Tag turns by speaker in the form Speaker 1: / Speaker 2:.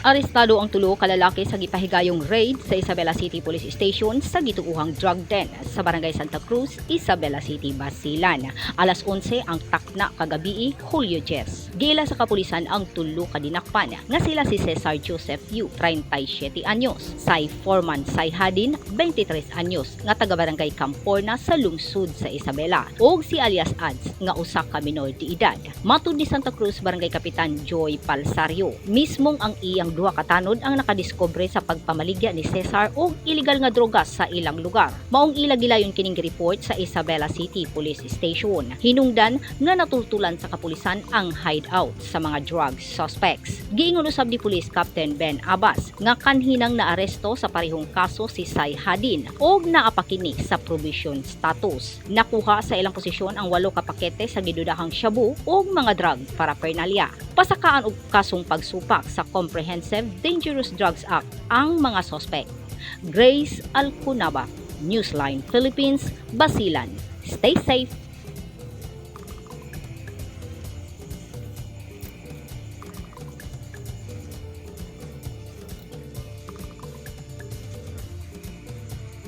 Speaker 1: Arestado ang tulo ka lalaki sa gipahigayong raid sa Isabela City Police Station sa gituohang drug den sa Barangay Santa Cruz, Isabela City, Basilan. Alas 11 ang takna kagabii, Hulyo 10. Giila sa kapulisan ang tulo ka dinakpan nga sila si Cesar Joseph Yu, 37 anyos, Sai Foreman Sai Hadin, 23 anyos, nga taga Barangay Camporna sa lungsod sa Isabela, ug si alias Ads nga usa ka minor de edad. Matud ni Santa Cruz Barangay Kapitan Joy Palsario, mismong ang iyang duha ka tanod ang nakadiskubre sa pagpamaligya ni Cesar og illegal nga droga sa ilang lugar. Maong ila gilayon kining report sa Isabela City Police Station. Hinungdan nga natultulan sa kapulisan ang hideout sa mga drug suspects. Giingon usab ni Police Captain Ben Abbas nga kanhinang naaresto sa parehong kaso si Sai Hadin og naa pa kini sa probation status. Nakuha sa ilang posisyon ang walo ka pakete sa gidudahang shabu ug mga drug paraphernalia. Pasakaan og kasong pagsupak sa Comprehensive Dangerous Drugs Act ang mga sospek. Grace Alcunaba, Newsline Philippines, Basilan. Stay safe.